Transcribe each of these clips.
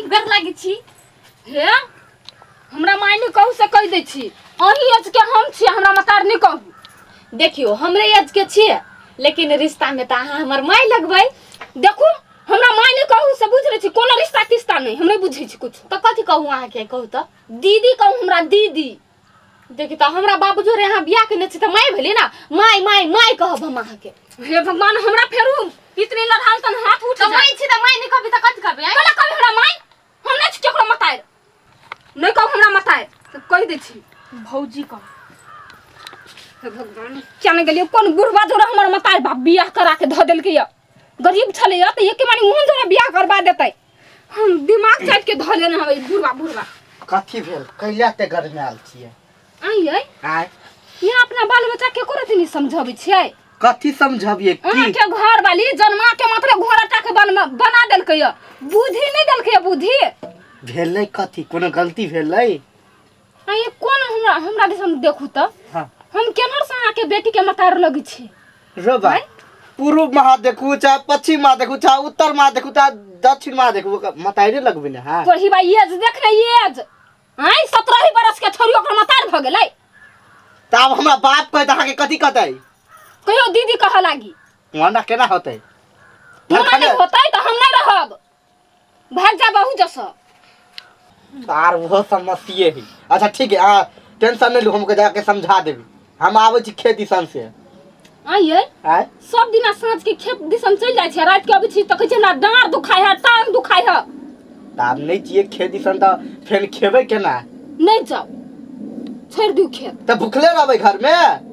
सुंदर लागै छी। हे, हमरा माय नहि कहू से कहि दै छी। अहीं एज के हम छी, हमरा मतार नहि कहू। देखियो, हमरे एज के छियै, लेकिन रिश्ता में तऽ अहाँ हमर माय लगबै। देखू, हमरा माय नहि कहू से बुझ रहै छी। कोनो रिश्ता तिश्ता नहि, हम नहि बुझै छी कुछ। तऽ कथी कहू अहाँके, कहू तऽ? दीदी कहू हमरा, दीदी। देखी तऽ, हमरा बाबू जोरे अहाँ बियाह केने छी तऽ माय भेली ना। माय माय माय कहब हम अहाँके। हे भगवान, हमरा फेरू इतने लड़ाल तन हाथ उठ तऽ जाय। माय छी तऽ माय नहि कहबी तऽ कथी कहबी, आँय? कहला कभी हमरा माय, हम नहि छी केकरो मताय। नहि कहू हमरा मताय तऽ कहि दै छी, भौजी कह। हे भगवान, क्या नहि गेलियै कोन बुढ़वा जोड़ा हमर मताय बाप बियाह करा के धऽ देलकै। यऽ गरीब छलै तऽ एके माने ओहन जोड़ा बियाह करबा देतै। हम दिमाग चाटि के धऽ लेने हबै बुढ़वा बुढ़वा। कथी भेल? कैला ते गरमायल छियै? आइ आय। यहाँ अपना बाल बच्चा के एको रति नहि समझबै छियै? कथी समझबियै? की अहाँके घर वाली जन्मा के मात्र घोड़ा के बना देलकै यऽ, बुद्धि नहि देलकै यऽ बुद्धि। भेलै कथी? कोनो गलती भेलै? आ ये कोन हमरा हमरा दिसन देखू तऽ। हाँ। हम केनहर से अहाँके बेटी के मतार लगै छी? रो बा, पूर्व महा देखू चाहे पश्चिम महा देखू चाहे उत्तर महा देखू चाहे दक्षिण महा देखू, ओकर मताइरे लगबै ने। हाँ। तोरही बा एज देख ने एज, आँय, 17 बरस के छोरी ओकर मतार भऽ गेलै। तऽ आब हमरा बाप कहै तऽ अहाँके कथी कहतै? कहियो दीदी कहऽ लागी। ओना केना होतै? ओना नहि होतै तऽ हम नहि रहब, भाग जा बहु जस। आर ओहो समस्ये है। अच्छा ठीक है, अहाँ टेंशन नहीं लू, हमके जाके समझा देबी। हम आबै छी खेत दिसन से। आइए। आय। सब दिना साँझ के खेत दिसन चलि जाइ छै, राति के अबै छी तऽ कहै छै हमरा डाँड़ दुखाइ है, टांग दुखाइ है। तऽ आब नहि छियै खेत दिसन तऽ फेर खेबै केना? नहि जाउ, छोड़ि दियौ खेत। तऽ भुखले रहबै घर में?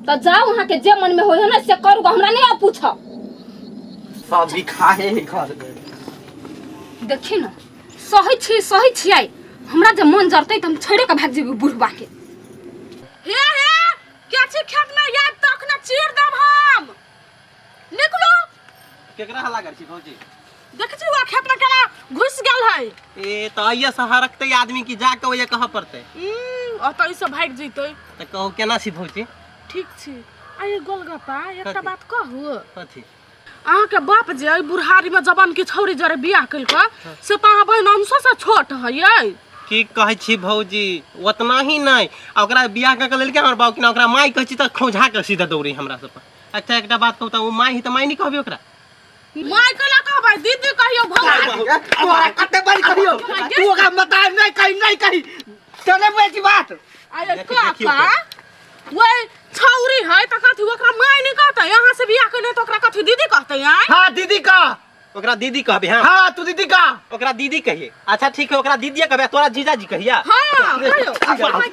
तऽ जाउ, अहाँके जे मन में होइ है ने से करू, हमरा नहि आब पूछब। सब भी खाए है घर में। देखी ने, सहै छी, सहै छियै। हमरा जे मन जरतै तऽ हम छोड़े के भागि जेबै बुढ़बा के। हे हे, के छी खेत में? याद तऽ अखने चीर देब हम। निकलू। केकरा हल्ला कर छी भौजी? देख छी, ओ खेत में केना घुस गेल है। ए तऽ आइए से हरकतै आदमी की जाके ओइए कहऽ पड़तै। ओतऽ ई सब भागि जैतै। तऽ कहू, केना छी भौजी? ठीक छी। आ ये गोलगप्पा, एकटा कथी? बात कहू? कथी? अहाँके बाप जे एहि बुढ़ारी में जवान की छौरी जरे बियाह केलक से तऽ अहाँ बहिन अंशो से छोट है यै। की कहै छी भौजी, ओतना ही नहि, आ ओकरा बियाह कऽ के लेलकै हमर बाबू कि ना, ओकरा माय कहै छी तऽ खौंझा के सीधा दौड़ी हमरा सब पर। अच्छा एकटा बात कहू तऽ, ओ माय ही तऽ माय नहि कहबै ओकरा? माय केला कहबै? दीदी कहियो भौजी। तोरा कते बारी कहियो, तू ओकरा मतार नहीं कही, नहीं कही तने बुझै बात। अरे देखियौ, देखियौ। काका, वही छौरी है तऽ कथी ओकरा माय नहीं कहतै? अहाँ से बियाह केने तऽ ओकरा कथी दीदी कहतै? आँय? हाँ, दीदी का। ओकरा दीदी कहबे? हाँ। हाँ, तू दीदी का। ओकरा दीदी कहिए। अच्छा ठीक है, ओकरा दीदी कहबे, तोरा जीजाजी कहिया? हाँ, कहियो। माय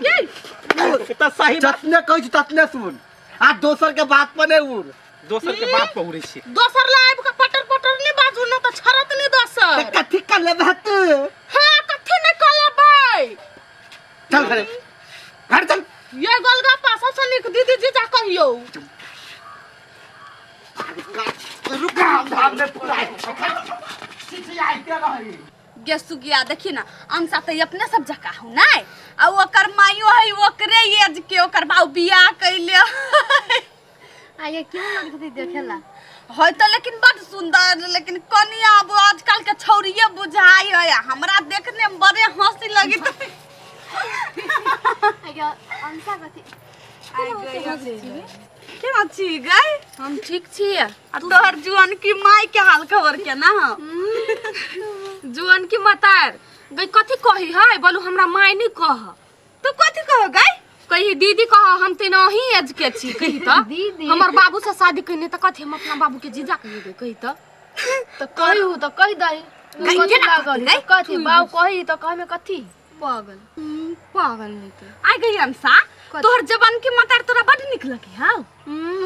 के तऽ सही बात। जतने कहै छी ततने सुन, आ दोसर के बात पर नहीं उड़। दोसर के बात पर उड़ै छी। दोसर ला आबि के पटर पटर नहीं बाजू न तऽ छरत नहीं दोसर। तऽ कथी कर लेबे तू? हाँ, कथी नहीं कर लेबै। चल घरे, घर चल। ये गोलगप्पा, सबसे नीक दीदी जीजा कहियो। रुक, हम धाम में पूरा रही। गे सुगिया, देखी ना, अंशा तऽ अपने सब जका हूँ नै, आ ओकर माइयो है ओकरे एज के, ओकर बाऊ बियाह कैले। आगे क्यों लगतै देखेला? है तऽ लेकिन बड सुंदर, लेकिन कनिया आब आजकल के छौरिये बुझाइ है। आ हमरा देखने में बड़े हंसी लगी। आगे अंशा कथी? केना छी गै? हम ठीक छी। आ तोहर जुआन की माय के हाल खबर केना हौ? जुअन की मतार गई कथी कही है? बोलू, हमरा माय नहीं कह। तू कथी कह गई? कही दीदी कह, हम तो नहीं एज के छी। कही तऽ दीदी। हमर बाबू से शादी कइने तऽ कथी हम अपना बाबू के जीजा कही गई? कही तऽ। तऽ कहिहू तऽ कहि दही। गई कथी केना लागल? कहतै? तऽ कथी बाबू कही तऽ कहमे कथी? पागल। पागल नहीं तऽ। आ गई अंशा, तोहर जवान की मतार तोरा बड निक लगी हौ?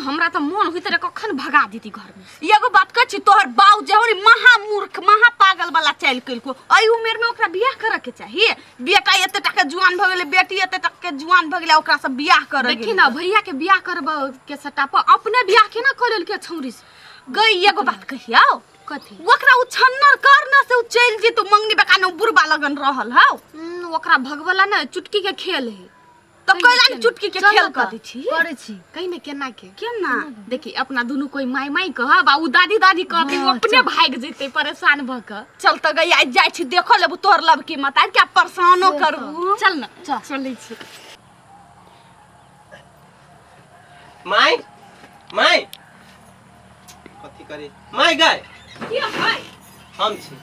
हमरा तऽ मन होइत रहे कखन भगा देती घर में। एगो बात कहै छी, तोहर बाऊ जे हौ रे महामूर्ख महापागल वाला चालि केलको। एहि उमेर में ओकरा बियाह करे के चाही? बेटा एते टा के जुआन भऽ गेलै, बेटी एते टा के जुआन भऽ गेलै, ओकरा से बियाह करे? देखी ना, भैया के बियाह करब के सट्टा पर अपने बियाह केना कऽ लेलकै छौरी से? गई, एगो बात कहियौ? कथी? ओकरा उ छन्नर कर न से उ चलि जेतौ मंगनी बेकाने, उ बुढ़बा लगन रहल हौ। ओकरा भगवला ने चुटकी के खेल है। तऽ कैला ने चुटकी के चल खेल न कऽ तऽ, दै छी करै छी कहि ने केना के केना देखी अपना दुनू कोई माय माय कहब आ उ दादी दादी कहती उ हाँ, अपने भागि जेतै परेशान भऽ कऽ चल तऽ गई आइ जाइ छी देखो लेबू तोहर लबकी मतार क्या परेशानो करबू चल न चल। चलै छी माय माय कथी करी माय गए के भाई हम छी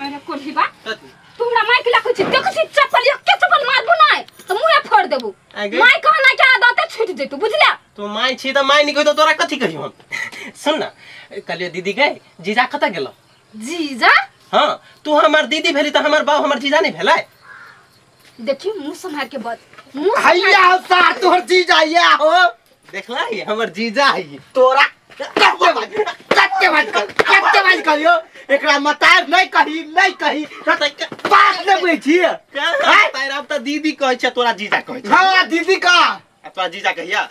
अरे कोढ़ी बा कथी तू हमरा माइक ला कहै छी देखै छी चप्पल एक चप्पल मारबू नहि तऽ मुँहे फोड़ देबू आ गई? माय कहना के आदते छूटि जेतू बुझलिया तू माय छी तऽ माय नहीं कही तोरा कथी कही हम सुन ना कहलियो दीदी गए जीजा कतऽ गेलो जीजा हाँ तू हमार दीदी भेली तऽ हमर बाप हमर जीजा नहीं भेलै देखी मुँह सम्हार के बज मुँह हैया हो सार तोहर जीजा या हो देखला ही हमर जीजा है तोरा कते बाज कते बाज कर कते बाज करियो एकरा मतार नहीं कही नहीं कही बात नहीं बुझै छी तार अब तऽ दीदी कहै छै तोरा जीजा कहै छै हाँ दीदी का आ तोरा जीजा कहिया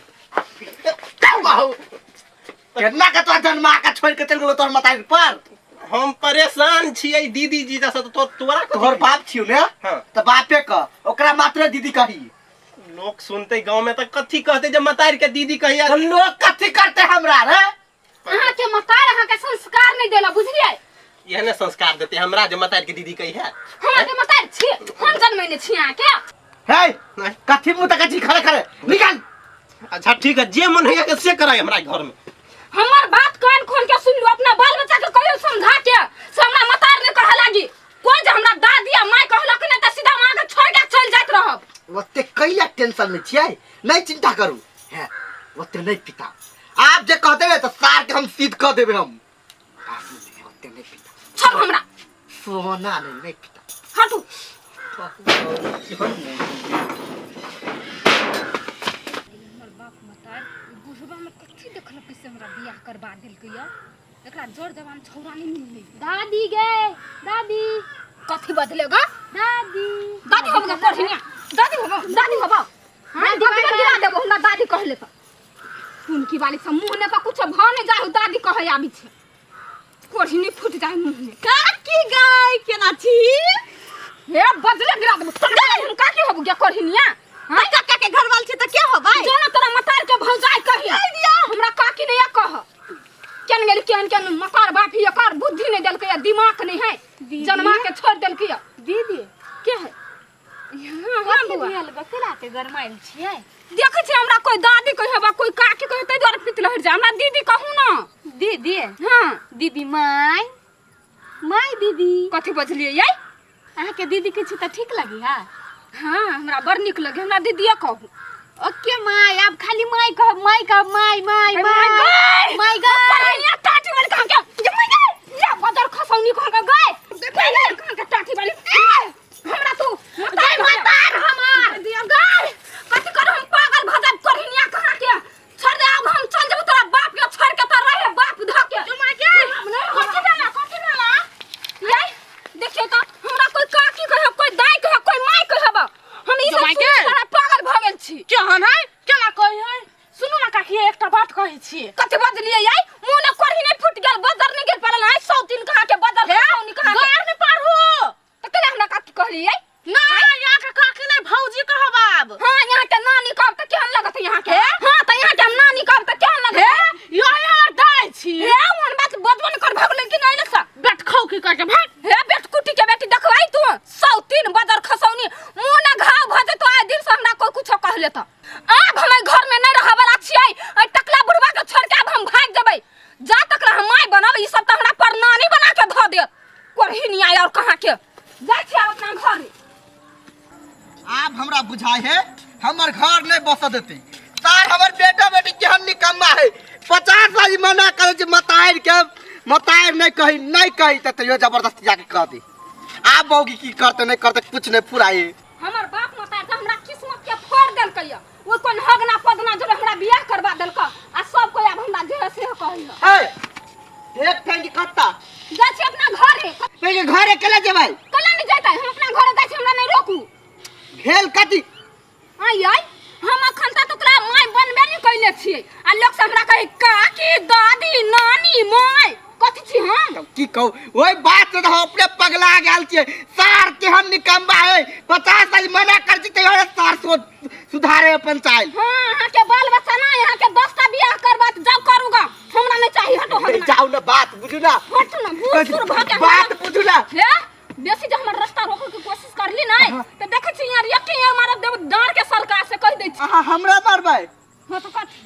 बाहु केतना के तोरा जन्मा के छोड़ के चल गेलो तोहर मतार पर हम परेशान छियै दीदी जीजा से तो तोरा कथी तोहर बाप छियो ने हाँ। तऽ बापे क ओकरा मात्र दीदी कही लोग सुनते गांव में तऽ कथी कहते जे मतार के दीदी कहिया तऽ लोग कथी करते हमरा रे अहाँ के मतार अहाँ के संस्कार नहीं देला बुझलियै एहने संस्कार देते हमरा जे मतार के दीदी कहिया हम अहाँ के मतार छी हम जन्मेने छी अहाँ के हे कथी मुँह तक छी खड़े खड़े निकल अच्छा ठीक है जे मन होइया के से कराई हमरा घर में हमर बात कान खोल के सुन लो अपना बाल बच्चा के कहियो समझा के से हमरा मतार नहीं कहे लागी कोई जे हमरा दादी आ माय कहलक ने त सीधा वहां के छोड़ के चल जाइत रहब ओते कैला टेंशन में छियै नहीं चिंता करू है ओते नहीं पिता आप जे कहते ने तऽ सार के हम सीध कऽ देबै हम आप नहीं, ओते नहीं पिता छोड़ हमरा सोना नहीं नहीं पिता हटू हमर बाप मतार बुढ़वा में कथी देखलक से हमरा बियाह करबा देलकै या एकरा जोर जवान छौड़ा नहीं मिललै दादी गे दादी कथी बदलेगा दादी दादी हम पढ़िया दादी हम दादी हम हां दादी गिरा देबो हमरा दादी कहले त टुनकी वाली सब मुंह ने पर कुछ भ ने जाय दादी कहे आबी छै कोढ़नी फूट जाय मुंह ने काकी गाय केना छी हे बदले गिरा देबो हम काकी होबो गे कोढ़निया हां काका के घर वाल छी त के होबै जो ना तोरा मतार के भौजाई कही हमरा काकी नहीं कह केन गेल केन केन मतार बाप ही एकर बुद्धि नहीं देलकै या दिमाग नहीं है जन्मा के छोड़ देलकै या। दीदी के है हाँ हाँ कथी बौआ भेल कथी लाते गरमाइल छियै देखै छी हमरा कोई दादी कहे बा कोई काकी कहे ताहि दुआरे पित लहर जाय हमरा दीदी कहू ना दीदी हाँ दीदी माय माय दीदी कथी बजलियै यै अहाँके दीदी के छी तऽ ठीक लगी हा हाँ हमरा बड़ नीक लगे हमरा दीदीए कहू ओके my आब खाली माय कहब माय कहब माय माय माय माय गए माय गए ये टाटी वाली कहाँ के ये माय गए ये बदर खसौनी कहाँ के गए गए गए कहाँ के टाटी वाली हमरा तू मतार मतार हमार दिया गए कथी करू हम पागल भ जाब करहिनिया कहाँ के छोड़ दे आब हम चल जेबो तोरा बाप के छोड़ के तो रहे बाप ध के माय के कथी भेला कथी भेला ये देखियो तो हमरा कोई काकी कहे कोई दाई कहे कोई माय कहे हम ई सब माय के? सुनि के पागल भ गेल छी केहन है केना कहै है सुनू ना काकी एकटा बात कहै छी कथी बजलियै यै मुँह ने कोढ़ी नहीं फूट गेल बदर नहीं गेल पड़ल है सौ तीन कहाँ के बदर खसौनी कहाँ के गार नहि पारू तऽ केना हमरा काकी कहलियै ना यहाँ के काकी नहि भौजी कहब आब हाँ यहाँ के नानी कहब तऽ केहन लगत यहाँ के हाँ तऽ यहाँ के हम नानी कहब तऽ केहन लगत यही हमर दाय छी हे ओहन बात बजबो नहि कर भगलै कि नहीं लसा बेटखौ की करके भाग हे बेटकुटी के बेटी देखबै तू 103 बदर खसौनी मुँह ने घाव भऽ जेतो आइ दिन से हमरा कोई कुछो कह लेता आब हम एहि घर में नहीं रहऽ वाला छियै एहि टकला बुढ़वा के छोड़ के आब हम भागि जेबै जा तक हम माय बनब ई सब तऽ हमरा पर नानी बना के धऽ देत कोढ़ी नहीं आय और कहाँ के जाइ छी आब अपना घर आब हमरा बुझाय है हमर घर नहीं बस देते तार हमर बेटा बेटी केहन निकम्मा है 50 बार मना करे जे मतार के मतार नहीं कही नहीं कही त तैयो जबरदस्ती जाके कह दी आब बौगी की करते नहीं करते कुछ नहीं फुराए हमर बाप मतार तऽ हमरा किस्मत के फोड़ देलकै यऽ ओहि कोन हगना पगना जोड़े हमरा बियाह करबा देलक आ सब कोई आब हमरा जे है से कहैया ए एक ठेंगी कत्ता जाइ छी अपना घरे नहीं घरे केला जेबै कला नहीं जाता हम अपना घरे जाइ छी हमरा नहीं रोकू भेल कथी आई आई हम अखन तक ओकरा माय बनबे नहीं कैले छियै आ लोग सब हमरा कहे काकी दादी नानी माय कथी छी हम। तब की कहू, ओहि बात से तऽ हम अपने पगला गेल छियै। सार केहन निकम्बा है, 50 साल मना कर छी तैयो सार सुधारे अपन चाल। हाँ, अहाँ के बाल बच्चा ना, अहाँ के 10 टा बियाह करबा त जाउ करूगा, हमरा नहीं चाहिए, हटो हमरा। जाउ ना, बात बुझू ना। हटू ना, बूढ़ सूढ़ भऽ के बात बुझू ना। हे, बेसी जे हमर रास्ता रोके के कोशिश करली नहीं त देखै छी यार, एके यार मारब देब डाँड़ के सरकार से कहि दै छी। अहाँ हमरा मारबै? हाँ तो कथी?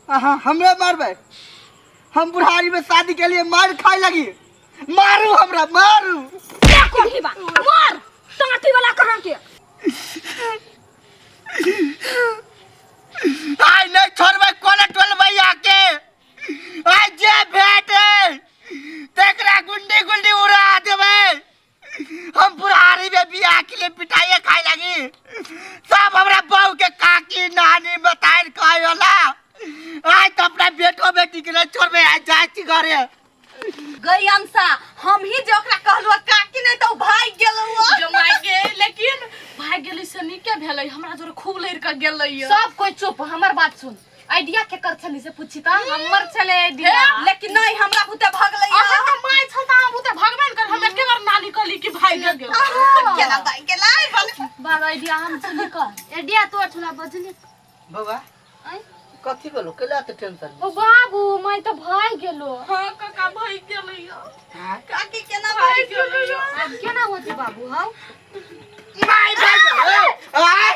अहाँ हमरा मारबै? हम बुढ़ारी में शादी के लिए मार खाए लगी, मारू हमरा, मारू। क्या करही बा, मार टाटी वाला कहाँ के। आइ नहीं छोड़बै कोने टोलबै आके, आइ जे भेटे तेकरा गुंडी गुंडी उड़ा देबै। हम बुढ़ारी में बियाह के लिए पिटाइए खाए लगी, सब हमरा बहू के काकी नानी बताइन कहे वाला। आइ तो अपना बेटो बेटी के नहीं छोड़बै, आइ जाइ छी घरे। गई अंशा, हम ही जे ओकरा कहलु काकी नहीं तो भाग गेलौ। जमाई के, लेकिन भाग गेली से नीके भेलै, हमरा जोरे खूब लड़ि के गेलै। सब कोई चुप, हमर बात सुन। आइडिया के कर छली से पूछी त हमर छले आइडिया, लेकिन नहीं हमरा बुते भगलै। अहाँ त माय छल त अहाँ बुते भगबे न कर, हम एके बार नानी कहली कि भाग गेल। केना भाग गेलै? बार आइडिया हम छली कर, आइडिया तोर छला बजली। बौआ कथी बोलो, केला त टेंशन? ओ बाबू, मैं तो भाग गेलो। हां काका भाग गेलै। काकी केना भाग गेलै? अब केना होते बाबू? हां माय भाग गेलै। आय